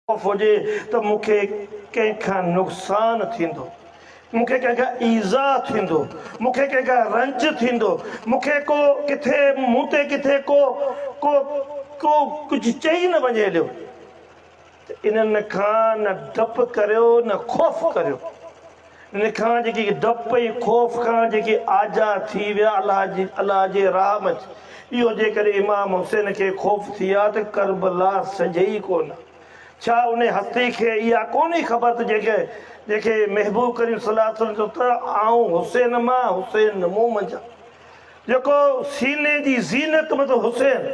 خوف هجي ته مون کي ڪنهن کان نقصان ٿيندو، مون کي ڪنهن کان ايذاء ٿيندو، مون کي ڪنهن کان رنج ٿيندو، مون کي ڪو ڪٿي مون تي ڪٿي ڪو ڪو ڪو ڪجهه چئي نه وڃي هليو ته انهن کان نه ڊپ ڪريو نه خوف ڪريو. ان کان جيڪي ڊپ ۽ خوف کان جيڪي آجا ٿي ويا الله جي الله جي راهه منجه اهو جيڪڏهن امام حسين کي خوف ٿي ها ته ڪربلا سجهي ئي ڪونه ڇا ان هستي کي اها ڪونهي خبر ته جيڪي جنهن کي محبوب ڪريم صلي الله عليه وسلم چيو ته آئون حسين مان حسين مون منجهان جيڪو سيني جي زينت مطلب حسين،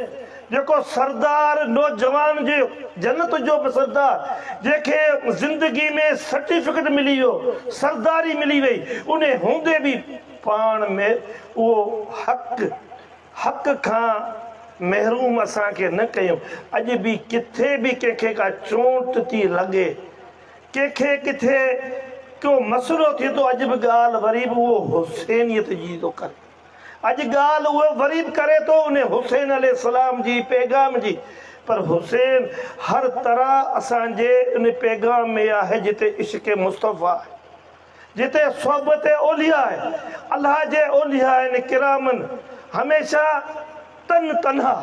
جيڪو سردار نوجوان جي جنت جو به سردار، جنهن کي زندگي ۾ سرٽيفڪيٽ ملي ويو، سرداري ملي وئي، انهي هوندي به پاڻ ۾ اهو حق، حق کان محروم اسان کي نه ڪيون. اڄ به ڪٿي به ڪنهن کي ڪا چونٽ ٿي لڳي، ڪنهن کي ڪٿي ڪو مسئلو ٿئي ٿو اڄ به ڳالهه وري به اهو حسينيت جي ٿو ڪري اڄ ڳالهه اهو وري به ڪري ٿو ان حسين عليه السلام جي پيغام جي پر حسين هر طرح اسان جي ان پيغام ۾ آهي جتي عشق مصطفيٰ آهي جتي صحبت اولياء آهي، الله جي اوليائن ڪرامن هميشه تن تنها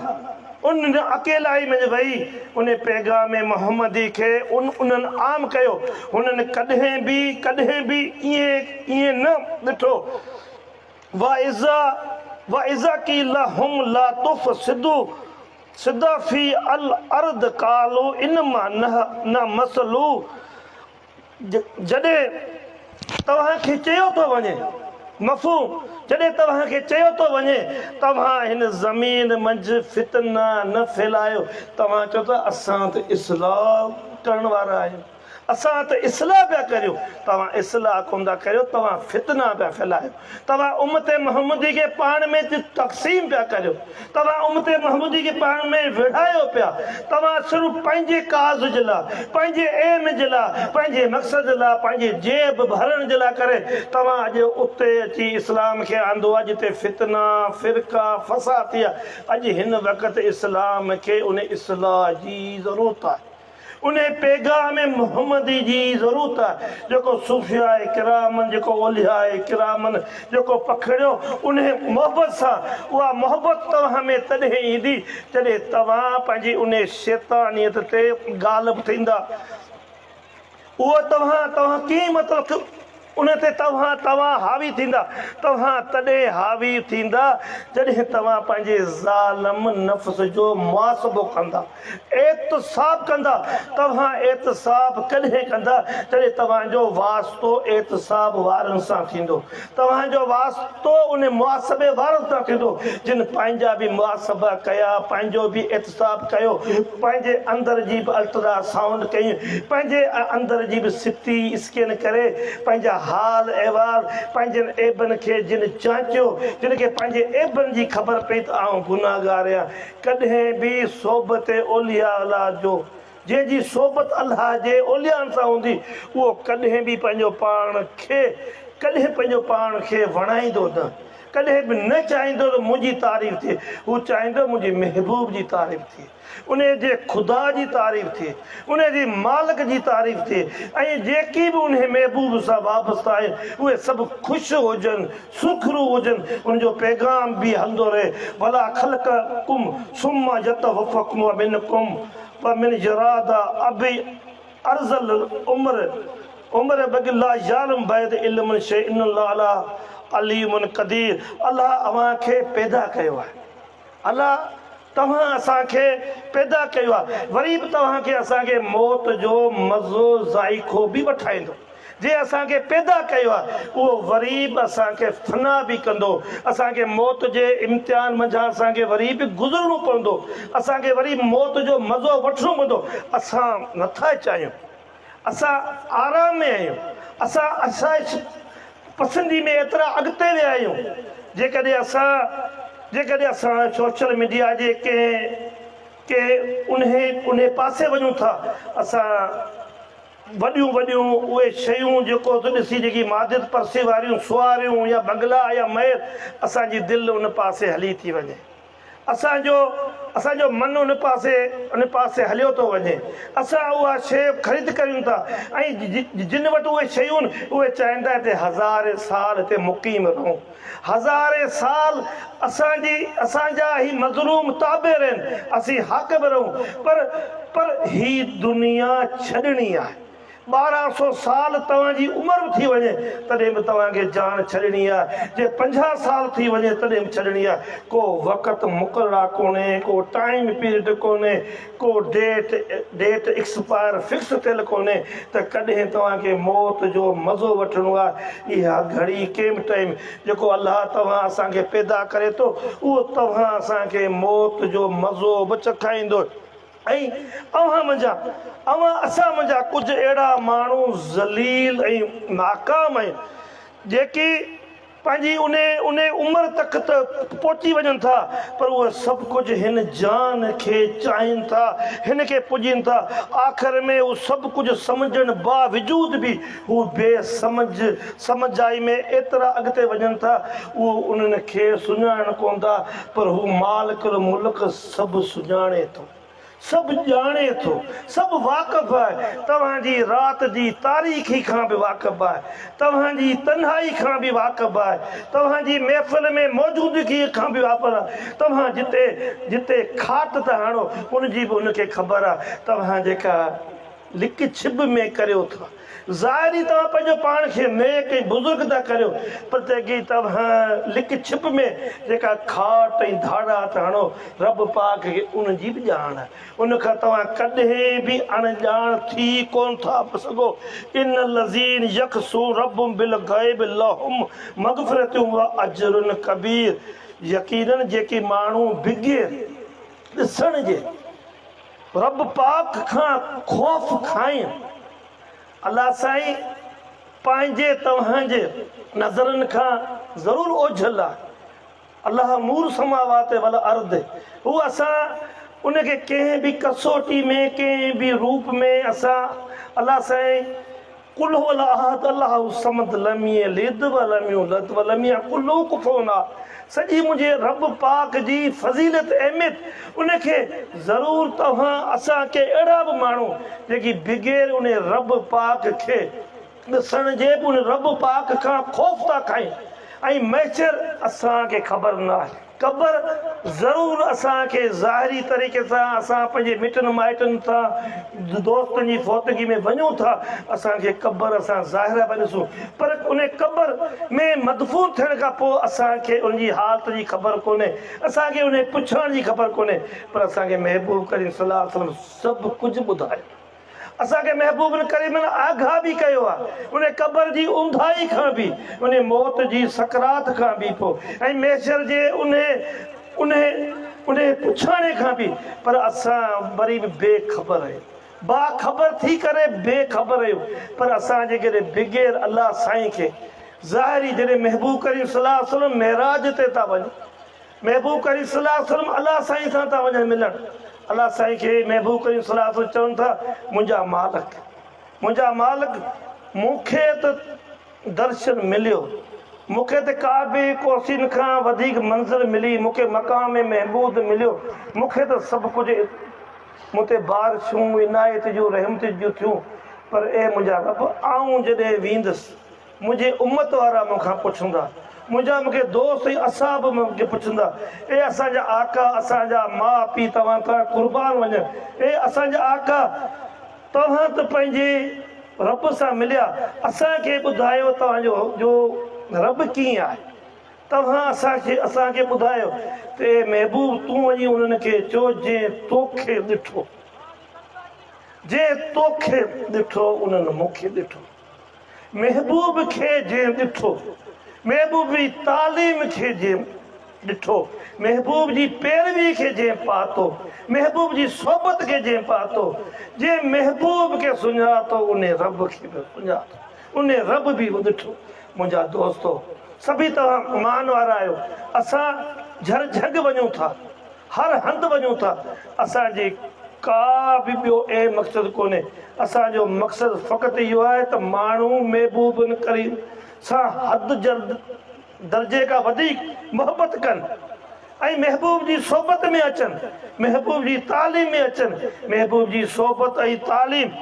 ان اڪيلائي ۾ ويهي ان پيغام محمدي کي ان انهن عام ڪيو، هنن ڪڏهن به ڪڏهن به ائين ائين نه ڏٺو. واذا واذا قيل لهم لا تفسدوا سدا في الارض قالوا انما نحن مصلحون جڏهن توهان کي چيو ٿو وڃي، مفهوم، جڏهن توهان کي چيو ٿو وڃي، توهان هن زمين منجهه فتنا نه ڦهلايو، توهان چئو ٿا اسان ته اصلاح ڪرڻ وارا آهيون، اسان ته اصلاح پيا ڪريون، توهان اصلاح ڪونه ٿا ڪريو، توهان فتنا پيا ڦهلايو. توهان امت محمدي کي پاڻ ۾ تقسيم پيا ڪريو، توهان امت محمدي کي پاڻ ۾ وڙهايو پيا، توهان صرف پنهنجي ڪاز جي لاء، پنهنجي ايم جي لاء، پنهنجي مقصد جي لاء، پنهنجي جيب ڀرڻ جي لاء ڪري توهان اڄ اتي اچي اسلام کي آندو آهي جتي فتنا، فرقا، فساد ٿي ويا، اڄ هن وقت اسلام کي ان اصلاح جي ضرورت آهي. انهي پيغام محمدي جي ئي ضرورت آهي جيڪو صوفياء ڪرامن جيڪو اولياء ڪرامن جيڪو پکيڙيو انهي محبت سان اها محبت توهان ۾ تڏهن ايندي جڏهن توهان پنهنجي انهي شيطانيت تي غالب ٿيندا اهو توهان توهان ڪيئن مطلب ان تي توهان توهان حاوي ٿيندا. توهان تڏهن حاوي ٿيندا جڏهن توهان پنهنجي ظالم نفس جو محاسبو ڪندا، احتساب ڪندا. توهان احتساب ڪڏهن ڪندا؟ جڏهن توهان جو واسطو احتساب وارن سان ٿيندو. توهان جو واسطو ان محاسبي وارن سان ٿيندو جن پنهنجا به محاسبا ڪيا، پنهنجو به احتساب ڪيو، پنهنجي اندر جي به الٽرا سائونڊ ڪئي، پنهنجي اندر جي به سٽي اسڪين ڪري، پنهنجا حال احوال، پنهنجن عيبن کي جن جانچيو، جن کي پنهنجي عيبن جي خبر پئي ته آئون گنهگار آهيان، ڪڏهن به صحبت اولياء الله جو، جنهن جي صحبت الله جي اوليائن سان هوندي، اهو ڪڏهن به پنهنجو پاڻ کي ڪڏهن پنهنجو پاڻ کي وڻائيندو نه. ڪڏهن به نه چاهيندو ته منهنجي تعريف ٿئي، هو چاهيندو منهنجي محبوب جي تعريف ٿئي، انهيء جي خدا جي تعريف ٿئي، انهيء جي مالڪ جي تعريف ٿئي ۽ جيڪي به انهيء محبوب سان وابسته آهن، اهي سڀ خوش هجن، سرخرو هجن، ان جو پيغام به هلندو رهي، ولا خلقڪم ثم يتوفڪم ومنڪم ومن يراد ابي ارذل العمر عمر بگ لا يعلم بعد علم شيء ان الله علي عليم قدير الله اوهان کي پيدا ڪيو آهي الله توهان اسان کي پيدا ڪيو آهي وري به توهان کي اسان کي موت جو مزو ذائقو به وٺائيندو جنهن اسان کي پيدا ڪيو آهي اهو وري به اسان کي فنا به ڪندو اسان کي موت جي امتحان منجهان اسان کي وري به گذرڻو پوندو اسان کي وري موت جو مزو وٺڻو پوندو اسان نٿا چاهيون اسان آرام ۾ آهيون اسان آسائش پسندي ۾ ايترا اڳتي ويا آهيون جيڪڏهن اسان جيڪڏهن اسان سوشل ميڊيا جي ڪنهن ڪنهن انهي انهي پاسي وڃون ٿا اسان وڏيون وڏيون اهي شيون جيڪو ته ڏسي جيڪي ماديت پرسي واريون سواريون يا بنگلا يا محل اسان جي دل ان پاسي هلي ٿي وڃي. اسان جو اسان جو من ان پاسي ان پاسي هليو ٿو وڃي. اسان اها شيء خريد ڪريون ٿا ۽ جن وٽ اهي شيون اهي چاهين ٿا هتي هزارين سال هتي مقيم رهون. هزارين سال اسان جي اسان جا هي مظلوم تابع رهن اسين حاڪم رهون پر پر هي دنيا ڇڏڻي آهي. 12 سو سال توهان جي عمر به ٿي وڃي تڏهن به توهان کي جان ڇڏڻي آهي، جي 50 سال ٿي وڃي تڏهن به ڇڏڻي آهي، ڪو وقت مقرره ڪونهي، ڪو ٽائيم پيريڊ ڪونهي، ڪو ڊيٽ ڊيٽ ايڪسپائر فڪس ٿيل ڪونهي ته ڪڏهن توهان کي موت جو مزو وٺڻو آهي، اها گهڙي ڪنهن به ٽائيم جيڪو الله توهان اسان کي پيدا ڪري ٿو اهو توهان اسان کي موت جو مزو به چکائيندو. ۽ اوهان منجهان، اوهان اسان منجهان ڪجهه اهڙا ماڻهو ذليل ۽ ناڪام آهن، جيڪي پنهنجي انهي انهي عمر تڪ ته پهچي وڃن ٿا، پر اهي سڀ ڪجهه هن جان کي چاهين ٿا، هن کي پوڄين ٿا. آخر ۾ هو سڀ ڪجهه سمجهڻ باوجود به هو بي سمجهه سمجهائي ۾ ايترا اڳتي وڃن ٿا، اهو انهن کي سڃاڻن ڪونه ٿا، پر هو مالڪ الملڪ سڀ سڃاڻي ٿو، سڀ ڄاڻي ٿو، سڀ واقف آهي، توهان جي رات جي تاريخي کان به واقف آهي، توهان جي تنهائي کان به واقف آهي، توهان جي محفل ۾ موجودگيء کان به واقف آهي، توهان جتي جتي کاٽ ٿا هڻو ان جي به هن کي خبر آهي، توهان جيڪا لڪ ڇپ ۾ ڪريو ٿا. ظاهري توهان پنهنجو پاڻ کي نيڪ ۽ بزرگ ٿا ڪريو، پر جيڪي توهان لڪ ڇپ ۾ جيڪا کاٽ ۽ ڌاڙا ٿا هڻو، رب پاڪ کي ان جي به ڄاڻ آهي. ان کان توهان ڪڏهن به اڻ ڄاڻ ٿي ڪونه ٿا سگهو. ان الذين يخشون ربهم بالغيب لهم مغفرة واجر ڪبير يقيناً جيڪي ماڻهو بغير ڏسڻ جي رب پاڪ کان خوف کائين. الله سائين پنهنجي توهان جي نظرن کان ضرور اوجهل آهي. الله نور السماوات والارض هو اسان ان کي ڪنهن به ڪسوٽي ۾ ڪنهن به روپ ۾ اسان الله سائين قل هو الاحد الله الصمد لم يلد ولم يولد ولم يڪن له ڪفوا احد سڄي منهنجي رب پاڪ جي فضيلت اهميت ان کي ضرور توهان اسان ڪي اهڙا به ماڻهو جيڪي بغير ان رب پاڪ کي ڏسڻ جي به ان رب پاڪ کان خوف ٿا کائين ۽ محشر اسان کي خبر ناهي. قبر ضرور اسان کي ظاهري طريقي سان اسان پنهنجي مٽن مائٽن سان دوستن جي فوتگي ۾ وڃون ٿا اسان کي قبر اسان ظاهرا پيا ڏسون پر ان قبر ۾ مدفون ٿيڻ کان پوء اسان کي ان جي حالت جي خبر ڪونهي اسان کي ان پڇاڻ جي خبر ڪونهي پر اسان کي محبوب ڪريم صلي الله عليه وسلم سڀ ڪجهه ٻڌايو. اسان کي محبوب ڪريمن آگاهه به ڪيو آهي ان قبر جي اونداهي کان به، ان موت جي سڪرات کان به پوء ۽ محشر جي انهي انهي انهي پڇاڻي کان به پر اسان وري به بي خبر آهيون. با خبر ٿي ڪري بي خبر آهيون پر اسان جيڪڏهن بغير الله سائين کي ظاهري جڏهن محبوب ڪريم صلي الله عليه وسلم معراج تي ٿا وڃون محبوب ڪريم صلي الله عليه وسلم الله سائين سان ٿا وڃن ملڻ. الله سائين کي محبوب ڪريم صلي الله عليه وسلم چون ٿا، منهنجا مالڪ! منهنجا مالڪ! مون کي ته درشن مليو، مون کي ته ڪعبي قوسين کان وڌيڪ منزل ملي، مون کي مقام محمود مليو، مون کي ته سڀ ڪجهه مون تي بارشون عنايت جون رحمت جون ٿيون، پر اي منهنجا رب! آئون جڏهن ويندس منهنجي امت وارا مون کان پڇندا، منهنجا مون کي دوست ۽ اصحاب مون کي پڇندا، اي اسان جا آقا! اسان جا ماء پيء توهان تان قربان وڃن، اي اسان جا آقا! توهان ته پنهنجي رب سان مليا، اسان کي ٻڌايو توهان جو جو رب ڪيئن آهي؟ توهان اسان کي اسان کي ٻڌايو ته اي محبوب! تون وڃي انهن کي چئو جنهن توکي ڏٺو، جنهن توکي ڏٺو انهن مون کي ڏٺو. محبوب کي جنهن ڏٺو، محبوب جي تعليم کي جنهن ڏٺو، محبوب جي پيروي کي جنهن پاتو، محبوب جي صحبت کي جنهن پاتو، جنهن محبوب کي سڃاتو انهي رب کي به سڃاتو، انهي رب به ڏٺو. منهنجا دوستو! سڀئي توهان مان وارا آهيو، اسان جھر جھڳ وڃون ٿا. هر هنڌ وڃون ٿا، اسان جي ڪا به ٻيو اهم مقصد ڪونهي، اسان جو مقصد فقط اهو آهي ته ماڻهو محبوب ڪريم سان حد درجي کان وڌيڪ محبت ڪن. ۽ محبوب جي صحبت ۾ اچن، محبوب جي تعليم ۾ اچن، محبوب جي صحبت ۽ تعليم